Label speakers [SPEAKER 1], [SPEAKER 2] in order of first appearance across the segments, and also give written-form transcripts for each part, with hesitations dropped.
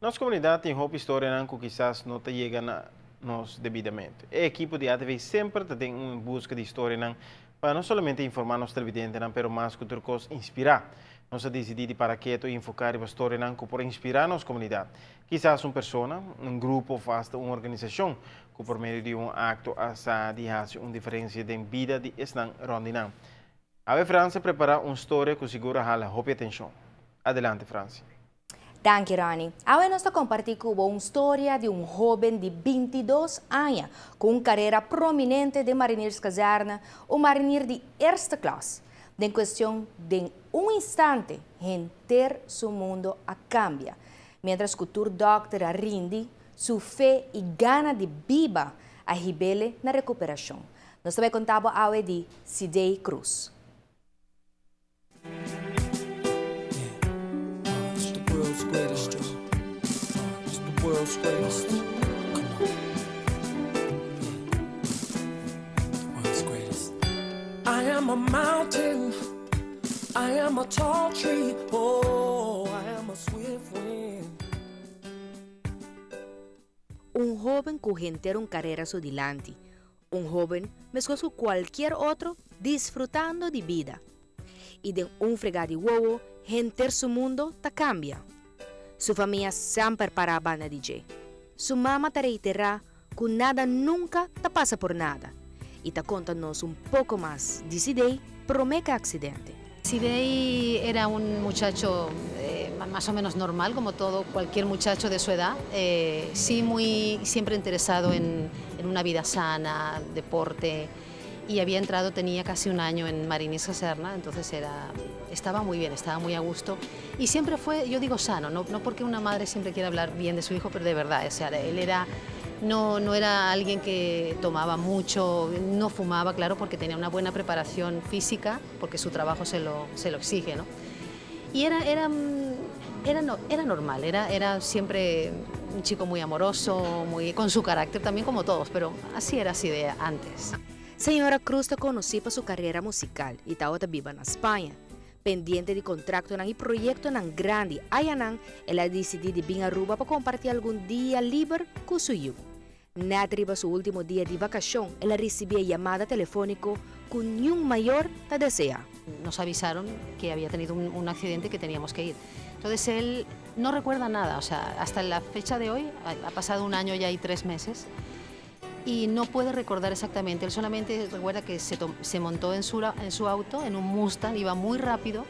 [SPEAKER 1] Nos comunidad tin hopi historianan cu kisas no ta yega na nos debidamente. E ekipo di ATV semper ta den un busca di historianan pa no solamente informa nos televidentenan pero mas cu tur cos inspira. Nos a dicidi di para keto y enfoca riba storianan cu por inspira nos comunidad. Kisas un persona, un grupo of hasta un organisacion cu por medio di un acto a sa di haci un diferencia den bida di esnan rond di nan. Awe Frans a prepara un storia cu sigur a hala hopi atencion. Adelante Frans.
[SPEAKER 2] Danki Ronnie. Awe nos ta comparti cu bo un storia di un hoben di bintidos aña cu un carera prominente den Marinierskazerne, un marinier di eerste klas. Den cuestion den un instante henter su mundo a cambia. Mientras cu tur dokter a rindi, su fe y gana di biba a hibele na recuperacion. Nos ta bay conta bo awe di Sidey Cruz. Un hoben cu henter un carera su dilanti. Un hoben meskos ku kualkier otro disfrutando di bida. I den un fregá di wowo henter su mundo ta kambia. Su famia semper pará banda di dje. Su mama ta reiterá ku nada nunka ta pasa por nada i ta konta nos un poko mas di Sidey promé ku e aksidente.
[SPEAKER 3] Sidey era un muchacho más o menos normal, como todo cualquier muchacho de su edad, sí muy siempre interesado en una vida sana, deporte, y había entrado, tenía casi un año en Marinierskazerne, entonces era, estaba muy bien, estaba muy a gusto, y siempre fue, yo digo sano, no, no porque una madre siempre quiera hablar bien de su hijo, pero de verdad, o sea, él era no, no era alguien que tomaba mucho, no fumaba, claro, porque tenía una buena preparación física, porque su trabajo se lo, se lo exige, ¿no? Y era, era, era, no, era normal, era, era siempre un chico muy amoroso, muy, con su carácter también como todos, pero así era así de antes.
[SPEAKER 2] Señora Cruz ta conoci pa su carera musical y tawata biba na Spaña. Pendiente di contractonan y proyectonan grandi ayanan, el a dicidi di bin Aruba pa comparti algun dia liber cu su yu. Net riba su ultimo dia di vacacion el a ricibi e yamada telefonico cu niun mayor ta desea.
[SPEAKER 3] Nos avisaron que había tenido un, un accidente que teníamos que ir. Entonces él no recuerda nada, o sea, hasta la fecha de hoy, ha pasado un año ya y tres meses, y no puede recordar exactamente, él solamente recuerda que se, se montó en su, en su auto, en un Mustang, iba muy rápido,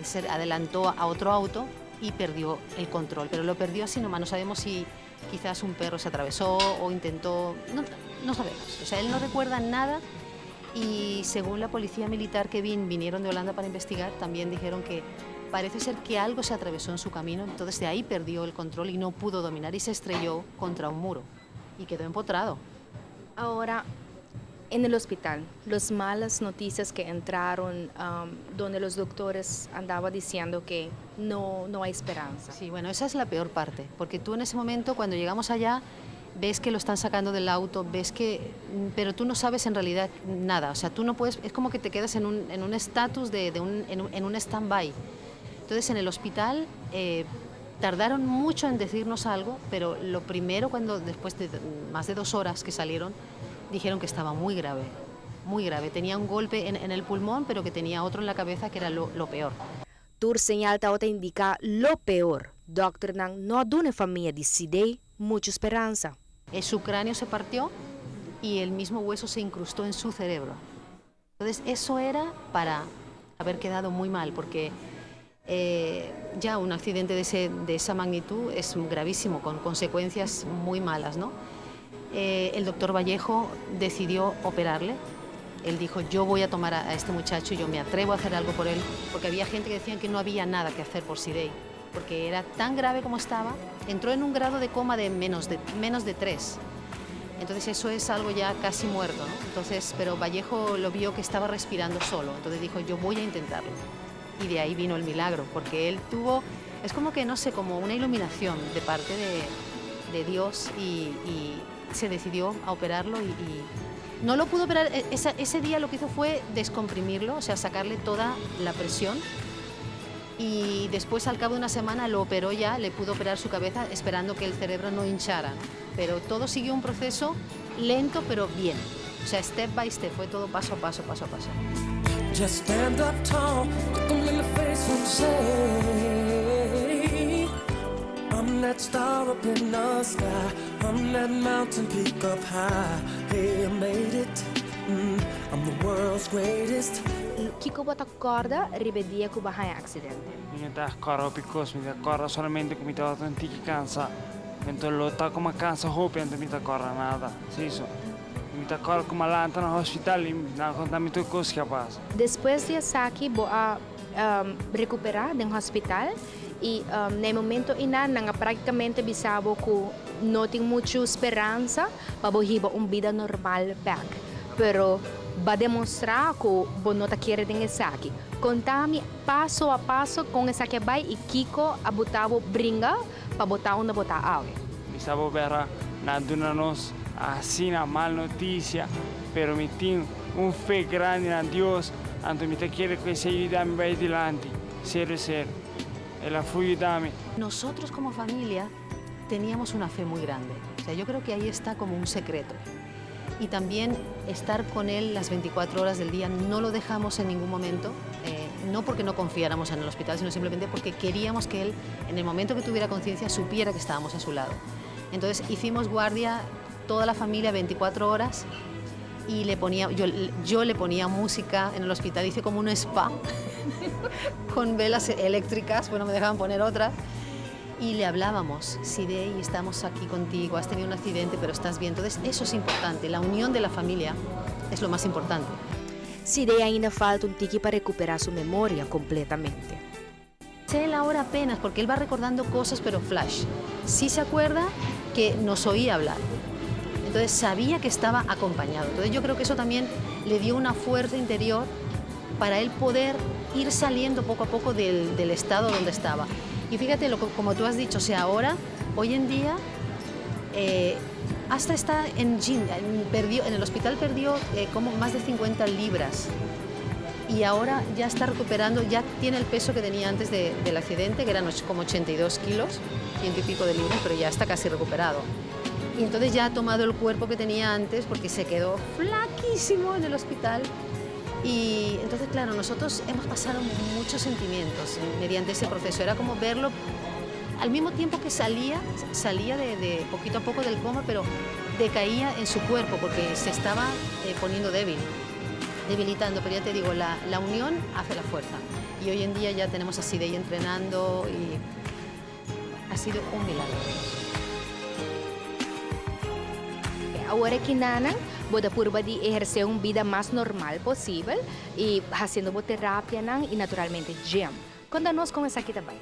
[SPEAKER 3] se adelantó a otro auto y perdió el control, pero lo perdió así nomás, no sabemos si quizás un perro se atravesó o intentó, no, no sabemos, o sea, él no recuerda nada y según la policía militar que vinieron de Holanda para investigar, también dijeron que parece ser que algo se atravesó en su camino, entonces de ahí perdió el control y no pudo dominar y se estrelló contra un muro y quedó empotrado.
[SPEAKER 2] Ahora, en el hospital, las malas noticias que entraron, donde los doctores andaban diciendo que no, no hay esperanza.
[SPEAKER 3] Sí, bueno, esa es la peor parte, porque tú en ese momento, cuando llegamos allá, ves que lo están sacando del auto, ves que, pero tú no sabes en realidad nada, o sea, tú no puedes, es como que te quedas en un estatus de un, en un stand-by. Entonces, en el hospital tardaron mucho en decirnos algo, pero lo primero, cuando después de más de 2 horas que salieron, dijeron que estaba muy grave, muy grave. Tenía un golpe en el pulmón, pero que tenía otro en la cabeza que era lo peor.
[SPEAKER 2] Tur señal ta indica lo peor. Dokternan no a duna famia di Sidey mucho speransa.
[SPEAKER 3] Su cráneo se partió y el mismo hueso se incrustó en su cerebro. Entonces eso era para haber quedado muy mal, porque ya un accidente de esa magnitud es gravísimo, con consecuencias muy malas, ¿no? El doctor Vallejo decidió operarle. Él dijo, yo voy a tomar a este muchacho, yo me atrevo a hacer algo por él, porque había gente que decían que no había nada que hacer por Sidey, porque era tan grave como estaba, entró en un grado de coma de menos de 3. Entonces eso es algo ya casi muerto, ¿no? Entonces, pero Vallejo lo vio que estaba respirando solo, entonces dijo, yo voy a intentarlo. Y de ahí vino el milagro, porque él tuvo, es como que, no sé, como una iluminación de parte de Dios y se decidió a operarlo y no lo pudo operar, ese día lo que hizo fue descomprimirlo, o sea, sacarle toda la presión. Y después, al cabo de una semana, lo operó ya, le pudo operar su cabeza esperando que el cerebro no hinchara, ¿no? Pero todo siguió un proceso lento, pero bien. O sea, step by step, fue todo paso a paso, paso a paso.
[SPEAKER 4] Just stand up tall, look 'em in the face and say, I'm that star up in the sky, I'm that mountain peak up high. Hey, I made it. I'm the world's greatest.
[SPEAKER 2] Kiko bo ta corda riba e dia cu bo a haya accidente?
[SPEAKER 5] Mi no ta corda hopi cos, mi ta corda solamente cu mi tabata un tiki cansa. Anto lo ta como a cansa hopi anto mi ta corda nada. Si so. Mi ta corda cu mi a lanta na hospital y nan a conta mi tur cos cu a pasa.
[SPEAKER 2] Despues di esaki bo a recupera den hospital y na e momento einan nan a practicamente bisa bo cu no tin mucho speransa pa bo hiba un bida normal bek. Pero bo a demostra cu bo no ta kere den esaki. Conta mi paso a paso con esaki a bay y kico a buta bo bringa pa bo ta unda bo ta awe.
[SPEAKER 5] Mi sa bo bera na duna nos asina mal noticia, pero mi tin un fe grandi na Dios, anto mi ta kere cu esey yuda mi bay dilanti. Serio serio. El a fu yuda mi.
[SPEAKER 3] Nosotros como familia teníamos una fe muy grande. O sea, yo creo que ahí está como un secreto. Y también estar con él las 24 horas del día, no lo dejamos en ningún momento, no porque no confiáramos en el hospital, sino simplemente porque queríamos que él, en el momento que tuviera conciencia, supiera que estábamos a su lado. Entonces hicimos guardia toda la familia 24 horas y yo le ponía música en el hospital, hice como un spa con velas eléctricas, bueno, me dejaban poner otras, y le hablábamos: "Sidey, estamos aquí contigo, has tenido un accidente, pero estás bien". Entonces, eso es importante, la unión de la familia es lo más importante.
[SPEAKER 2] Sidey ainda falta un tiki pa recupera su memoria completamente.
[SPEAKER 3] Él ahora apenas, porque él va recordando cosas, pero flash. Sí se acuerda que nos oía hablar. Entonces sabía que estaba acompañado. Entonces yo creo que eso también le dio una fuerza interior para él poder ir saliendo poco a poco del estado donde estaba. Y fíjate, como tú has dicho, o sea, ahora, hoy en día, hasta está en gym, en el hospital perdió como más de 50 libras. Y ahora ya está recuperando, ya tiene el peso que tenía antes del accidente, que eran como 82 kilos, ciento y pico de libras, pero ya está casi recuperado. Y entonces ya ha tomado el cuerpo que tenía antes, porque se quedó flaquísimo en el hospital. Y entonces, claro, nosotros hemos pasado muchos sentimientos mediante ese proceso. Era como verlo al mismo tiempo que salía de poquito a poco del coma, pero decaía en su cuerpo porque se estaba poniendo débil, debilitando. Pero ya te digo, la unión hace la fuerza. Y hoy en día ya tenemos a Sidey entrenando y ha sido un milagro.
[SPEAKER 2] Awor aki nan, bo ta purba di eherce un bida mas normal posibel y haciendo bo terapia nan y naturalmente gym. Conta nos con esaki tambe.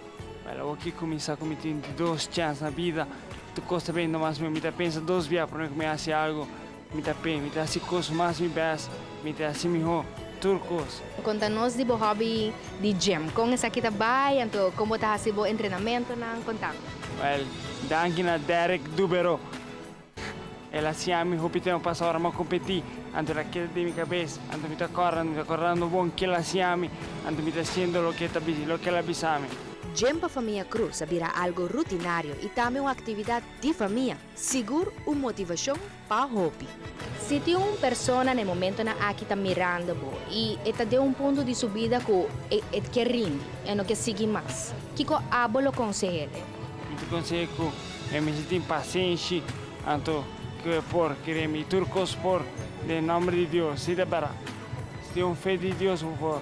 [SPEAKER 5] Well, awor cu cuminsa cu mi tin dos chance na bida, tur cos ta bin mas mi ta pensa dos biaha pa mi haci algo, mi ta pe, mi ta haci cos mas mi best, mi ta haci miho, tur cos.
[SPEAKER 2] Conta nos di bo hobby di gym. Con esaki tambe, anto con ta haciendo entrenamento nan, conta.
[SPEAKER 5] Well, danki na Derek Dubero. El a siña mi hopi tempo pasa ora mi a competi, anto el a keda den mi cabes, anto mi ta cordando bon cu el a siña mi, anto mi ta haciendo loke el a bisa mi.
[SPEAKER 2] Gym pa famia Cruz a bira algo rutinario y tambe un actividad di famia. Sigur un motivacion pa hopi. Si tin un persona na e momento nan aki ta mirando bo y ta den un punto di su bida cu e kier rindi, e no kier sigui mas. Kico abo lo conseh'e?
[SPEAKER 5] Mi ta conseha cu mi tin pasenshi, anto cu por kere mi tur cos por den nomber di Dios, si ta berdad. Si tin un fe di Dios, por fabor,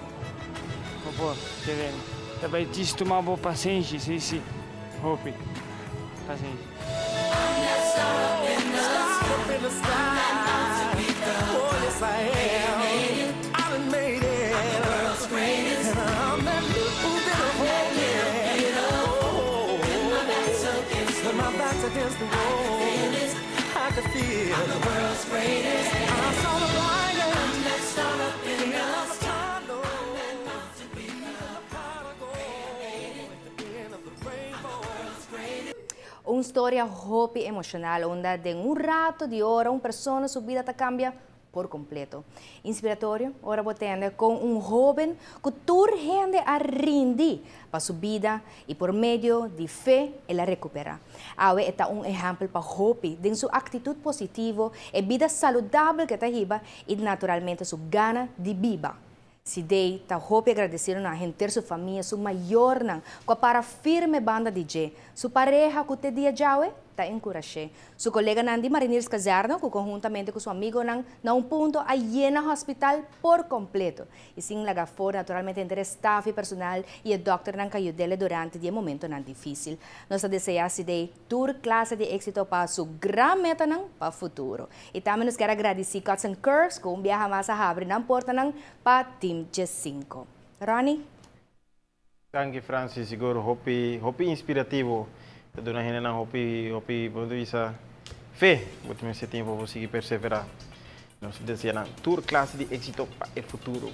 [SPEAKER 5] por fabor, kere mi. Ta bay djis tuma bo pasenshi, si, hopi, pasenshi.
[SPEAKER 4] Star up in the sky. Oh, yes, I am. I done made it. And I'm that little bit of hope. Oh, when my back's against the wall, I could feel I'm the world's greatest. I saw the light. I'm that star up in the sky. Pot of gold at the end of the rainbow.
[SPEAKER 2] Un historia hopi emocional, unda den un rato di ora un persona su bida ta cambia. Por completo. Inspiratorio, ora bo tende con un hoben cu tur hende a rindi pa su bida y por medio di fe el a recupera. Awe e ta un ehempel pa hopi den su actitud positivo, e bida saludabel cu e ta hiba y naturalmente su gana di biba. Sidey ta hopi agradecido na henter su famia, su mayornan cu a para firme banda di dje, su pareha cu te dia djawe ta encurash'e, su coleganan di Marinierskazerne cu conhuntamente cu su amigonan na un punto a yena hospital por completo y sin laga for naturalmente henter e staf y personal y e dokternan cu a yud'ele durante di e momentonan dificil. Nos ta desea Sidey tur clase di exito pa su gran metanan pa futuro. Y tambe nos kier a gradici Cuts and Curves cu un biaha mas a habri nan portanan pa Team 15. Ronnie?
[SPEAKER 1] Danki Francis, sigur hopi hopi inspirativo, ta duna hendenan hopi hopi bo ta bisa fe, bo tin mester tin pa bo sigui persevera. Nos ta desea nan tur clase di exito pa e futuro.